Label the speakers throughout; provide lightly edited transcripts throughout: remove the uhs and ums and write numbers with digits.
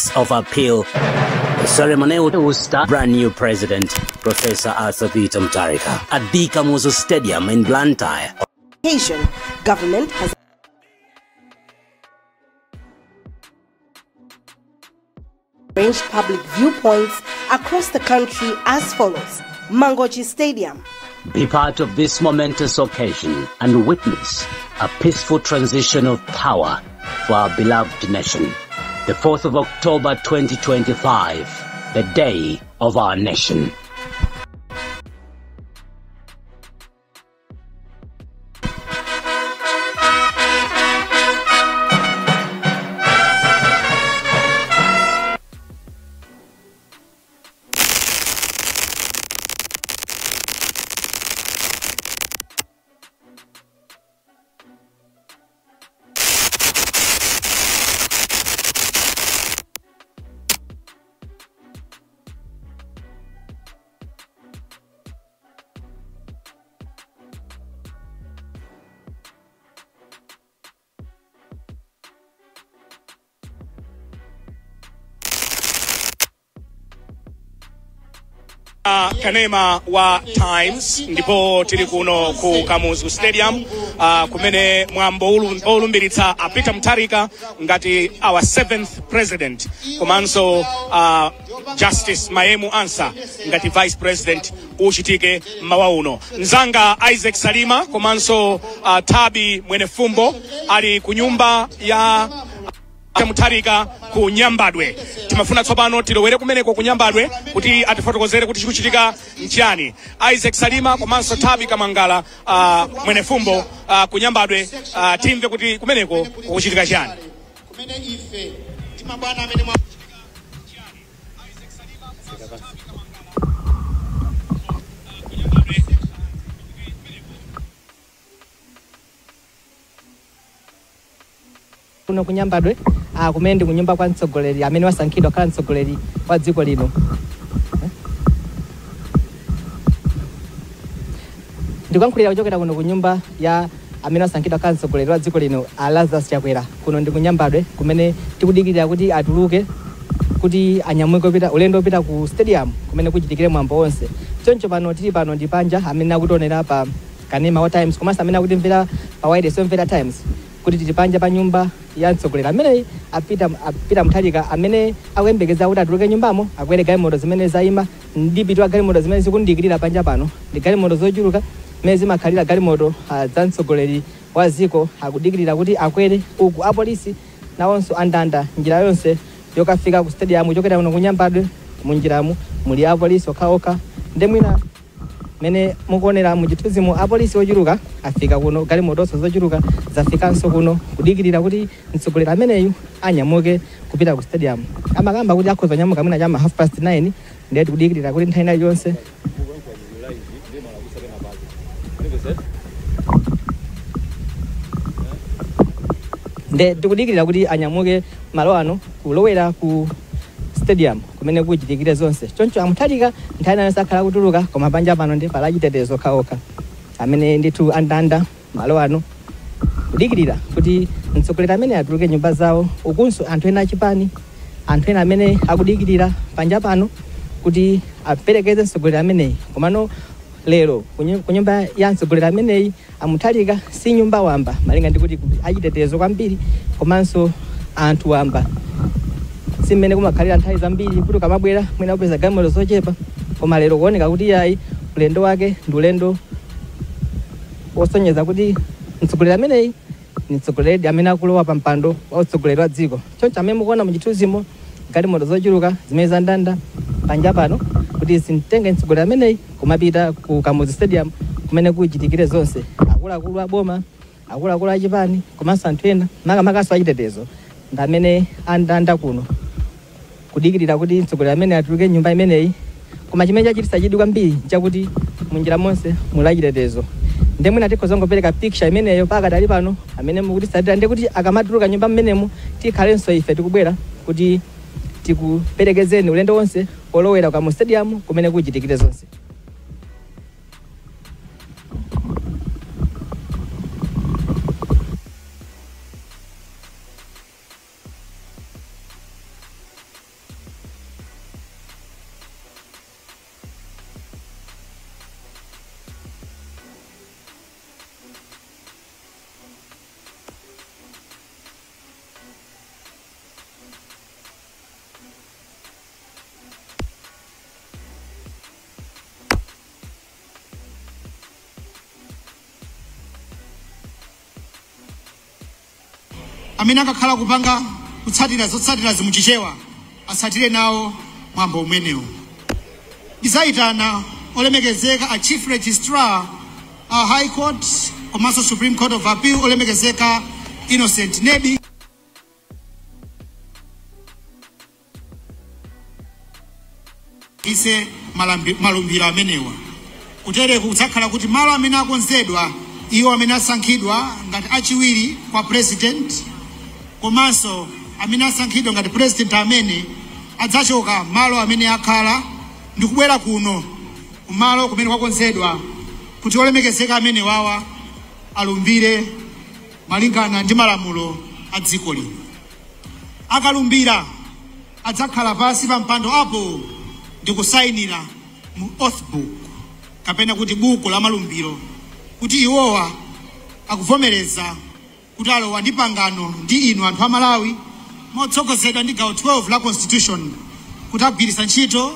Speaker 1: Notice of appeal. The ceremony will start brand new president, Professor Arthur Peter Mutharika, at the Kamuzu Stadium in Blantyre.
Speaker 2: Occasion, government has arranged public viewpoints across the country as follows. Mangochi Stadium.
Speaker 1: Be part of this momentous occasion and witness a peaceful transition of power for our beloved nation. The 4th of October 2025, the day of our nation.
Speaker 3: Kanema wa Times, ndipo tili kuno ku Kamuzu Stadium, kumene mwambo olumbiritsa a Peter Mutharika ngati our seventh president komanso Justice Mayemu Ansah ngati vice president uchitike mmawa uno. Mzanga Isaac Salima komanso Tabi Mwenefumbo ali ku nyumba ya Mutharika ku Nyambadwe. Timafuna tsopano tilowere kumeneko ku Nyambadwe kuti atifotokozere kuti chikuchitika nchiyani. Isaac Salima komanso Tabi Kamangala, Mwenefumbo, ku Nyambadwe, timve kuti kumeneko kukuchitika chiyani.
Speaker 4: Kumene ife timabwana amene mwa
Speaker 5: Kuno kunyambadwe, kumene ndi kunyumba kwa mtsogoleri amene wasankhidwa kukhala mtsogoleri wa dziko lino. Ndikuyankhulira kuchokera kuno kunyumba ya amene wasankhidwa kukhala mtsogoleri wa dziko lino, a Lazarus Chakwera. Kuno ndi kunyambadwe kumene tikudikirira kuti atuluke kuti anyamuke kupita ulendo upita ku stadium kumene kuchitikire mwambo wonse. Choncho pano tili pano ndi panja, amene akutionera pa kanema wa Times komanso amene akutimvera pa wireless omvera Times, kuti tili panja pa nyumba ya mtsogoleri amene apita Mutharika, amene akuyembekeza kuti atuluke nyumbamo akwere galimoto zimene zayima. Ndipitwa galimoto zimene zikundikirira panja pano ndi galimoto zochuluka zimene zimakhalira galimoto za mtsogoleri wa dziko, akudikirira kuti akwere. Uku apolisi nawonso andanda njira yonse yokafika ku stadium kuchokera kuno kunyambadwe. Munjiramu muli apolisi okhaokha, ndi mwina mene mukuonera muchithunzimu apolisi ochuluka afika kuno, galimotonso zochuluka zafikanso kuno kudikirira kuti mtsogoleri ameneyu anyamuke kupita ku stadium. Amakamba kuti akhoza kunyamuka mwina chama 9:30, ndiye tikudikirira kuti nthawi ina yonse. Nde tikudikirira kuti anyamuke malo ano kulowera ku stadium kumene kuchitikire zonse. Choncho amutharika nthawi ina yonse akhala kutuluka, koma panja pano ndi pala chitetezo okhaokha amene ndithu andanda malo ano kudikirira kuti mtsogoleri amene atuluke nyumba zawo. Ukunso anthu ena achipani, anthu ena amene akudikirira panja pano kuti aperekeze mtsogoleri ameneyi. Komano lero kunyumba ya mtsogoleri ameneyi amutharika si nyumba wamba, malinga ndi kuti achitetezo kwambiri komanso anthu wamba, si mmene kumakhalira nthawi zambiri kuti ukamabwera mwina kupeza galimoto zochepa. Koma lero kuoneka kuti yayi, ulendo wake ndi ulendo wosonyeza kuti mtsogoleri ameneyi ni mtsogoleri amene akulowa pa mpando wa utsogoleri wa dziko. Choncho amene mukuona muchithunzimo, galimoto zochuluka zimene zandanda panja pano kuti zimtenge mtsogoleri ameneyi kumapita ku Kamuzu Stadium kumene kuchitikire zonse. Akuluakulu a boma, akuluakulu achipani komanso anthu ena makamakaso achitetezo ndi amene andanda kuno kudikirira kuti mtsogoleri amene atuluke nyumba imeneyi. Koma chimene chachititsa chidwi kwambiri nchakuti munjira monse muli achitetezo. Ndiye mwina tikhoza kungopereka picture imeneyo pakadali pano amene mukutitsatira, ndiye kuti akamatuluka nyumba mmenemo tikhalenso ife tikubwera kuti tikuperekezeni ulendo wonse olowera ku Kamuzu Stadium kumene kuchitikire zonse.
Speaker 4: Amene akakhala kupanga kutsatira zotsatira zimuchichewa atsatire nawo mwambo umenewu. Ndizayitana olemekezeka a Chief Registrar a High Court komanso Supreme Court of Appeal, olemekezeka Innocent Nebi, ise malumbiro amenewa. Kutereku kudzakhala kuti malo amene akonzedwa iwo amene asankhidwa ngati achiwiri kwa president komanso amene asankhidwa ngati president amene adzachoka malo amene akhala ndi kubwera kuno kumalo kumene kwakonzedwa kuti olemekezeka amene wawa alumbire malingana ndi malamulo a dziko lino. Akalumbira adzakhala pansi pa mpando apo ndi kusayinira mu oath book kapena kuti buku la malumbiro kuti iwowa akuvomereza kuti alowa ndi pangano ndi inu anthu a Malawi motsogozedwa ndi gawo 12 la Constitution kuti agwiritsa ntchito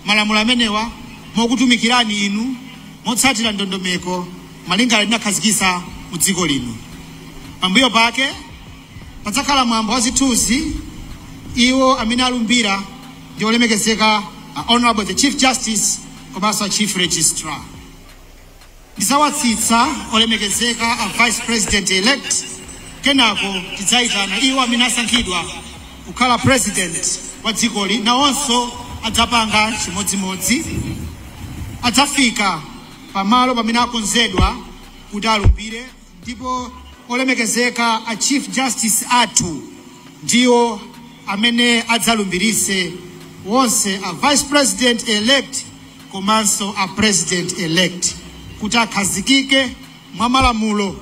Speaker 4: malamulo amenewa mokutumikirani inu motsatira ndondomeko malingana linakhazikitsa mu dziko lino. Pambuyo pake padzakhala mwambo wa zithunzi iwo amene alumbira ndi olemekezeka Honorable the Chief Justice komanso Chief Registrar. Ndidzawatsitsa olemekezeka a Vice President elect, kenako tidzayitana iwo amene asankhidwa kukhala president wa dzikoli, nawonso adzapanga chimodzimodzi. Adzafika pamalo pamene akonzedwa kuti alumbire, ndipo olemekezeka a Chief Justice athu ndiwo amene adzalumbirise wonse a Vice President elect komanso a President elect kuti akhazikike mwa malamulo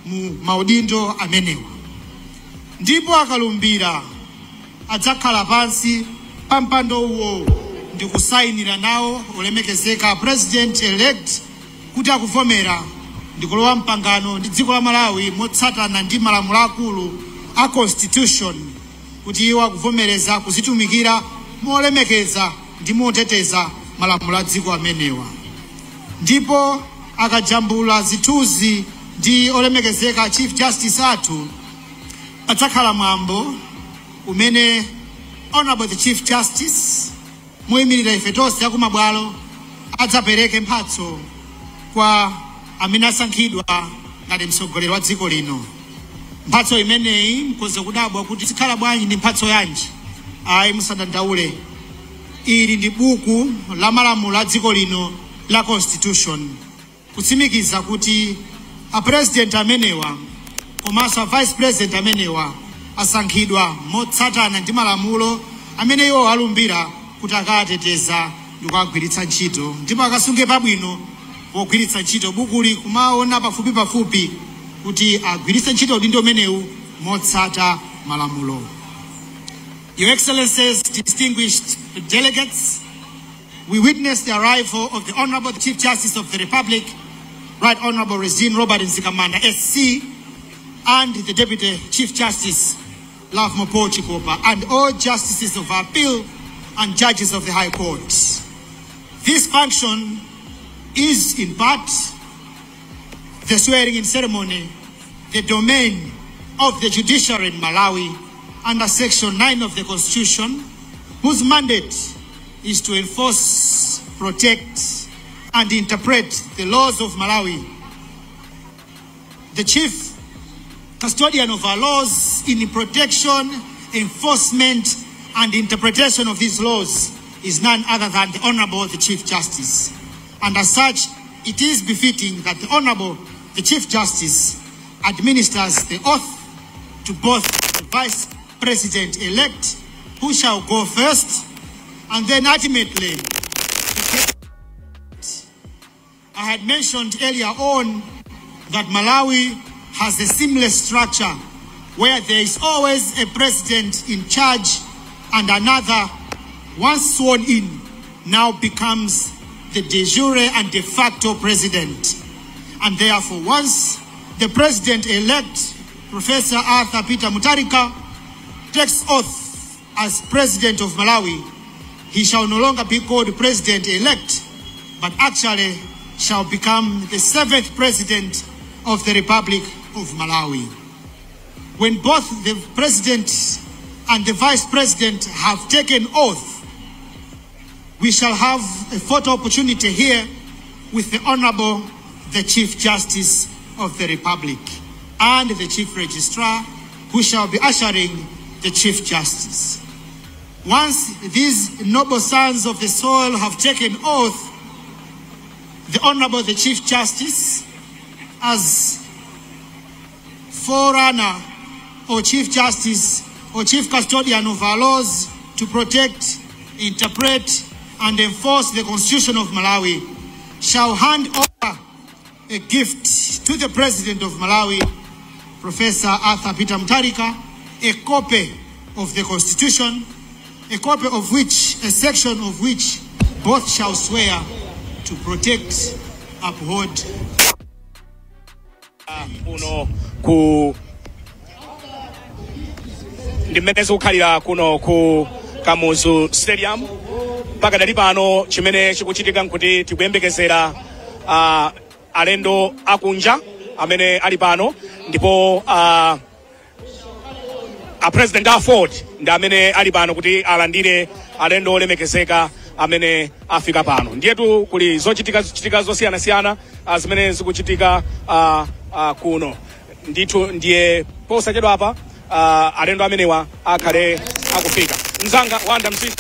Speaker 4: mu maudindo amenewa. Ndipo akalumbira adzakhala pansi pa mpando uwo ndi kusayinira nawo olemekezeka President elect kuti akuvomera ndi kulowa mpangano ndi dziko la Malawi motsatana ndi malamulo akulu a Constitution kuti iwo akuvomereza kuzitumikira molemekeza ndi moteteza malamulo a dziko amenewa. Ndipo akajambula zithunzi ndi olemekezeka Chief Justice athu, padzakhala mwambo umene Honorable the Chief Justice moyimirira ife tonse akumabwalo adzapereke mphatso kwa amene asankhidwa ngati mtsogoleri wa dziko lino. Mphatso imeneyi mkhoza kudabwa kuti zikhala bwanji, ndi mphatso yanji? Ayi, musadandaule, ili ndi buku la malamulo a dziko lino la Constitution, kutsimikiza kuti a president amenewa komanso a vice president amenewa asankhidwa motsatana ndi malamulo amene iwo alumbira kuti akateteza ndi kuagwiritsa ntchito, ndipo akasunge pabwino pogwiritsa ntchito bukuli kumaona pafupi pafupi kuti agwiritse ntchito udindo umenewu motsata malamulo. Your Excellencies, distinguished delegates, we witness the arrival of the Honorable Chief Justice of the Republic, Right Honorable Rizine Robert Mzikamanda SC, and the Deputy Chief Justice, Lovemore Paul Chikopa, and all justices of appeal and judges of the High Court. This function is in part the swearing-in ceremony, the domain of the judiciary in Malawi under Section 9 of the Constitution, whose mandate is to enforce, protect, and interpret the laws of Malawi. The chief custodian of our laws in the protection, enforcement, and interpretation of these laws is none other than the Honorable the Chief Justice. And as such, it is befitting that the Honorable the Chief Justice administers the oath to both the Vice President-elect, who shall go first, and then ultimately, I had mentioned earlier on that Malawi has a seamless structure where there is always a president in charge and another, once sworn in, now becomes the de jure and de facto president. And therefore, once the president-elect, Professor Arthur Peter Mutharika, takes oath as president of Malawi, he shall no longer be called president-elect, but actually shall become the seventh president of the Republic of Malawi. When both the President and the Vice President have taken oath, we shall have a photo opportunity here with the Honorable, the Chief Justice of the Republic, and the Chief Registrar, who shall be ushering the Chief Justice. Once these noble sons of the soil have taken oath, the Honorable, the Chief Justice, as forerunner or Chief Justice or Chief Custodian of our laws to protect, interpret, and enforce the Constitution of Malawi, shall hand over a gift to the President of Malawi, Professor Arthur Peter Mutharika, a copy of the Constitution, a copy of which, a section of which both shall swear to protect, uphold.
Speaker 3: Kuno ku ndi mmene zikukhalira kuno ku Kamuzu Stadium pakadali pano. Chimene chikuchitika nkuti tikuyembekezera alendo akunja amene ali pano, ndipo a President AFORD ndi amene ali pano kuti alandire alendo olemekezeka amene afika pano. Ndiyetu kuli zochitika zochitika zosiyanasiyana zimene zikuchitika kuno ndithu. Ndiye posachedwa apa alendo amenewa akhale akufika. Mzanga Wanda Msisa,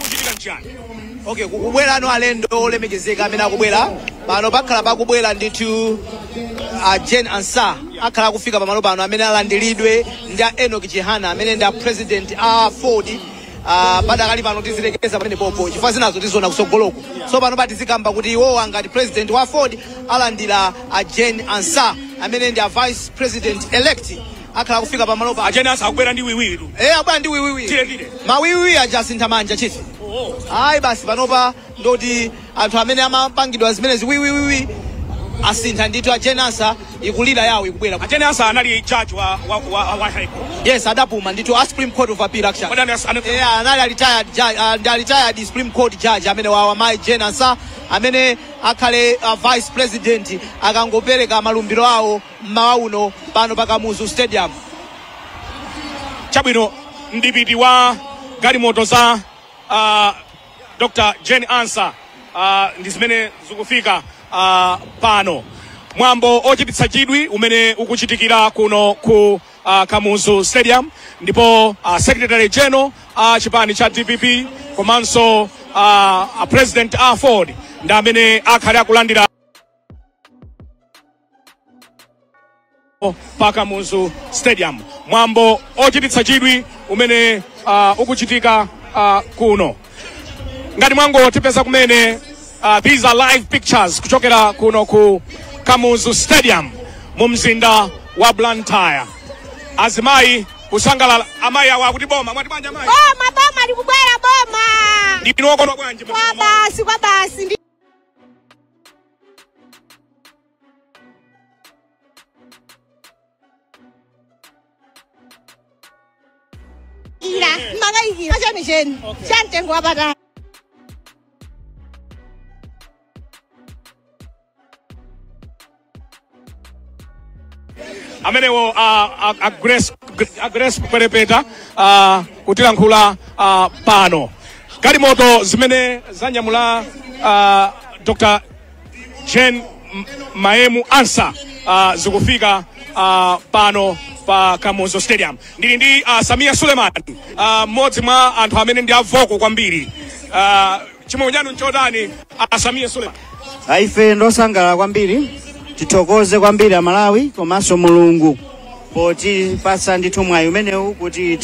Speaker 3: kuchitika nchani?
Speaker 6: Okay, kukubwera ano alendo olemekezeka amene akubwera pano. Pakhala pakubwera ndithu a Jane Ansah, akhala akufika pamalo pano, amene alandiridwe ndi a Enoch Chihana, amene ndi a President a AFORD. Padakali pano tizilekeza pamene popo, chifukwa zinazo tiziona kusogoloko. So pano patizikamba kuti iwowa ngati President wa AFORD alandira a Jane Ansah, amene ndi a Vice President elect, akhala akufika pamalo pano.
Speaker 3: A Jane Ansah akubwera ndi wiwiru.
Speaker 6: Eh, abwera ndi wiwiwi.
Speaker 3: Tire tire.
Speaker 6: Mawiwi aja asintha manja, chief. Ayi basi, panopa ndoti anthu amene amapangidwa zimenezi wiwiwiwi asintha ndithu. A Jane Ansah ikulira yawo ikubwera.
Speaker 3: A Jane Ansah anali judge wa High Court.
Speaker 6: Yes, adapuma ndithu, a Supreme Court of Appeal actually.
Speaker 3: Kodi
Speaker 6: Eh, anali retired judge, ndi retired Supreme Court judge amene wawa mayi Jane Ansah, amene akhale Vice President akangopereka malumbiro awo mmawa uno pano pa Kamuzu Stadium.
Speaker 3: Chabwino, mdipiti wa galimoto za Dr Jane Ansah ndi zimene zikufika pano. Mwambo ochititsa chidwi umene ukuchitikira kuno ku Kamuzu Stadium, ndipo Secretary General a chipani cha DPP komanso President AFORD ndi amene akhale akulandira pa Kamuzu Stadium. Mwambo ochititsa chidwi umene ukuchitika kuno. Ngati mwangotipeza kumene, these are live pictures kuchokera kuno ku Kamuzu Stadium mu mzinda wa Blantyre. Azimayi kusangalala, amayi awa akuti boma. Mwati bwanji, amayi?
Speaker 7: Boma, boma likubwera, boma.
Speaker 3: Ndinu okondwa bwanji?
Speaker 7: Kwa basi, kwa basi. Ira makayikira chenicheni cha mtengo wapatali.
Speaker 3: Amenewo a Grace Kwerepeta kutilankhula pano. Galimoto zimene zanyamula Dr Jane Maemu Ansah zikufika pano pa Kamuzu Stadium. Ndili ndi Samia Suleiman, mmodzi mwa anthu amene ndi a vocal kwambiri. Chimwemwe chanu nchodani, Samia Suleiman?
Speaker 8: Ife ndosangalala kwambiri. Tithokoze kwambiri Amalawi komanso Mulungu potipatsa ndithu mwayi umenewu kuti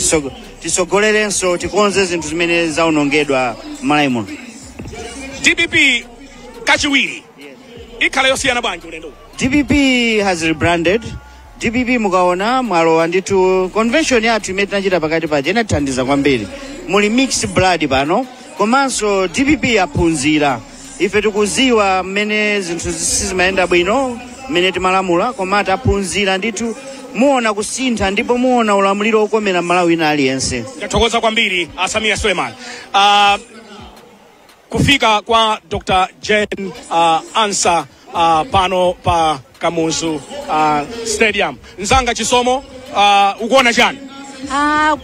Speaker 8: tisogolerenso, tikonze zinthu zimene zawonongedwa m'Malawi muno.
Speaker 3: DPP kachiwiri ikhala yosiyana bwanji ulendo?
Speaker 8: DPP has rebranded. DPP mukaona mwalowa ndithu convention yathu imene tinachita pakati paja inatithandiza kwambiri. Muli mixed blood pano, komanso DPP aphunzira. Ife tikuziwa mmene zinthu sizimayenda bwino mmene timalamula, koma taphunzira ndithu. Muona kusintha ndipo muona ulamuliro okomera Malawi ina aliyense.
Speaker 3: Ndathokoza kwambiri, Samia Suleiman. Kufika kwa Dr Jane Ansah pano pa Kamuzu Stadium. Mzanga Chisomo, ukuona chani?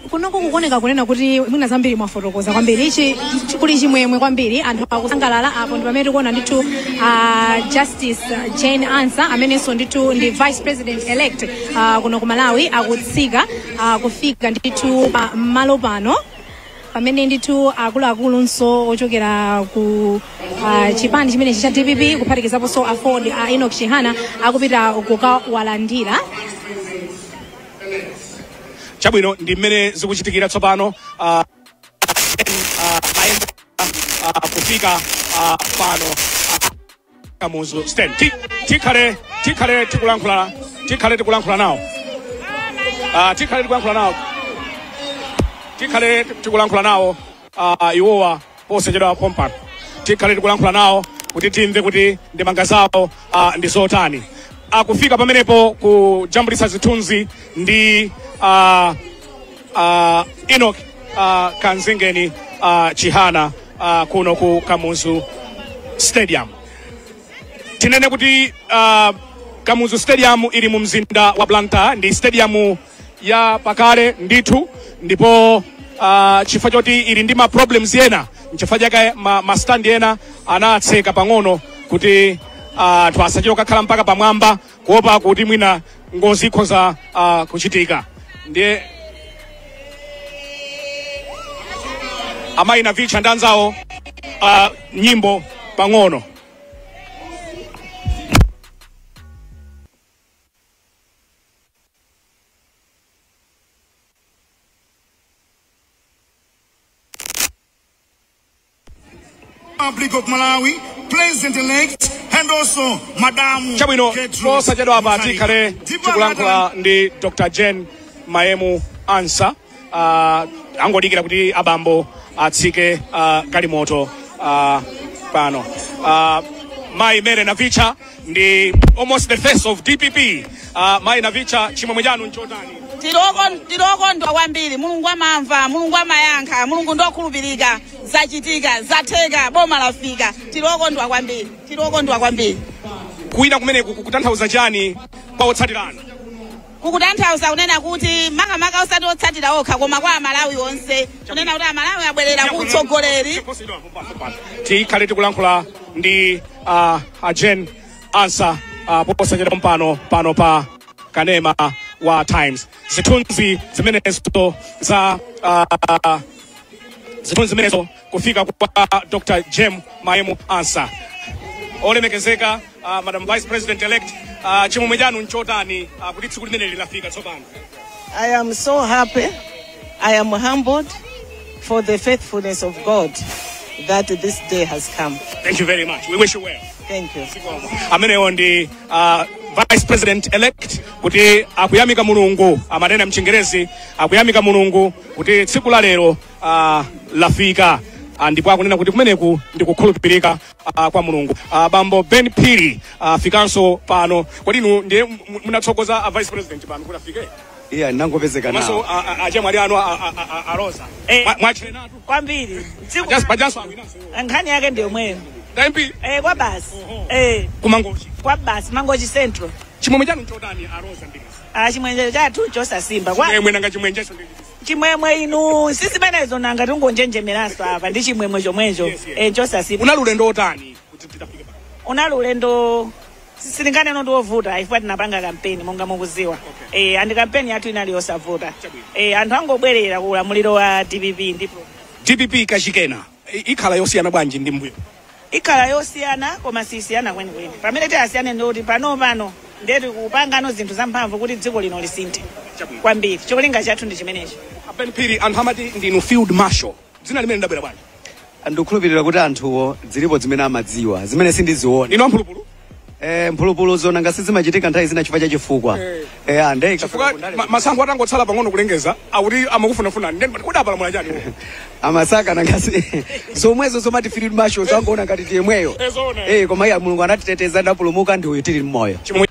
Speaker 9: Kunoko kukoneka kunena kuti mwina zambiri mwafotokoza kwambiri. Ichi kuli chimwemwe kwambiri, anthu akusangalala. Apo ndi pamene tikuona ndithu Justice Jane Ansah, amenenso ndithu ndi vice president elect kuno ku Malawi, akutsika kufika ndithu pa malo pano, pamene ndithu akuluakulunso ochokera ku chipani chimenechi cha DPP, kuphatikizaponso AFORD, Enoch Chihana, akupita kukawalandira.
Speaker 3: Chabwino, ndi mmene zikuchitikira tsopano kufika pano Kamuzu Stand. Tikhale tikulankhula nawo, tikhale tikulankhula nawo iwowa posachedwa pompano. Tikhale tikulankhula nawo kuti timve kuti ndemanga zawo ndi zotani akufika pamenepo kujambulitsa zithunzi ndi Enoch Kanzingeni Chihana kuno ku Kamuzu Stadium. Tinene kuti Kamuzu Stadium ili mu mzinda wa Blantyre, ndi stadium ya pakale ndithu, ndipo chifukwa choti ili ndi ma problems ena, nchifukwa chake ma stand ena anatseka pang'ono kuti anthu asachite kukhala mpaka pamwamba, kuopa kuti mwina ngozi ikhoza kuchitika. Ndiye amayi Navicha ndi anzawo nyimbo pang'ono.
Speaker 10: Republic of Malawi, President-elect, and also Madam
Speaker 3: Chabwino,
Speaker 10: Gertrude
Speaker 3: posachedwa apa
Speaker 10: Mutharika.
Speaker 3: tikhale tikulankhula ndi Dr. Jane Maemu Ansah. Angodikira kuti abambo atsike galimoto pano. Mayi Mary Navicha ndi almost the face of DPP. Mayi Navicha, chimwemwe chanu nchotani?
Speaker 11: Tilokondwa kwambiri. Mulungu amamva, Mulungu amayankha, Mulungu ndokhulupirika. Zachitika, zatheka, boma lafika. Tilokondwa kwambiri, tilokondwa kwambiri.
Speaker 3: Kuwina kumeneku kukutanthauza chani kwa otsatirana?
Speaker 11: Kukutanthauza kunena kuti makamaka osati otsatira okha, koma kwa Amalawi onse, kunena kuti Amalawi abwerera ku utsogoleri.
Speaker 3: Tikhale tikulankhula ndi a Jane Ansah posachedwa pano pano pa kanema wa Times. Zithunzi zimenezo kufika kwa Dr. Jane Maemu Ansah. Olemekezeka Madam Vice President elect, chimwemwe chanu nchotani kuti tsiku limeneli lafika tsopano?
Speaker 12: I am so happy. I am humbled for the faithfulness of God that this day has come.
Speaker 3: Thank you very much. We wish you well.
Speaker 12: Thank you.
Speaker 3: Amenewo ndi Vice President elect, kuti akuyamika Mulungu, amanena mchingerezi, akuyamika Mulungu kuti tsiku la lero lafika. Ndipo akunena kuti kumeneku ndi kukhulupirika kwa Mulungu. Bambo Ben Phiri afikanso pano. Kodi inu ndiye munatsogoza a Vice President pano kuti afike?
Speaker 13: Iya, ndinangopezeka
Speaker 3: Komanso
Speaker 13: nawo.
Speaker 3: Achemwali anu a Rosa. Mwachenatu
Speaker 14: Kwambiri.
Speaker 3: Pajanso awinanso.
Speaker 14: Nkhani yake ndiyo mweyo.
Speaker 3: MP.
Speaker 14: Eh, kwa basi.
Speaker 3: Kumangochi.
Speaker 14: Kwa basi, Mangochi Central.
Speaker 3: Chimwemwe chanu nchotani, a Rosa Mbirizi?
Speaker 14: Ah, chimwemwe chathu chosasimba. Kwa
Speaker 3: Chimwemwe nanga chimwenjeso ndi
Speaker 14: chimwemwe inu sisimenezo, nanga tungonjenjemeraso apa ndi chimwemwe chomwecho. Eh, chosasimba.
Speaker 3: Unali ulendo otani kuti titafike pano?
Speaker 14: Unali ulendo silinganeno ndiwovuta, ifwa tinapanga kampeni monga mukuziwa. And kampeni yathu inali yosavuta. Anthu angobwerera ku ulamuliro wa DPP ndipo
Speaker 3: DPP kachikena ikhala yosiyana bwanji ndi mbuyo?
Speaker 14: Ikhala yosiyana, koma sisiyana kwenikweni. Pamene tiyasiyane ndikuti pano ndeti kupangano zinthu zamphamvu kuti dziko lino lisinthe kwambiri. Cholinga chathu ndi chimenecho.
Speaker 3: A Ben Phiri, anthu amati ndinu Field Marshal. Dzina limene ndabwera bwanji?
Speaker 13: Ndikukhulupirira kuti anthuwo zilipo zimene amadziwa zimene sindiziona.
Speaker 3: Inu amphulupulu?
Speaker 13: Mphulupulu zona ngasi zimachitika nthawi zina chifukwa chachifukwa. Ande
Speaker 3: Chifukwa masankho atangotsala pang'ono kulengeza, akuti amakufunafuna. Kodi apalamula chani?
Speaker 13: Amasaka nangasi zomwezo zomati Field Marshal, zangoona ngati tiyemweyo.
Speaker 3: Zoona.
Speaker 13: Koma iya, Mulungu anatiteteza, ndapulumuka, ndi uyu tili mmoyo.
Speaker 3: Chimwe.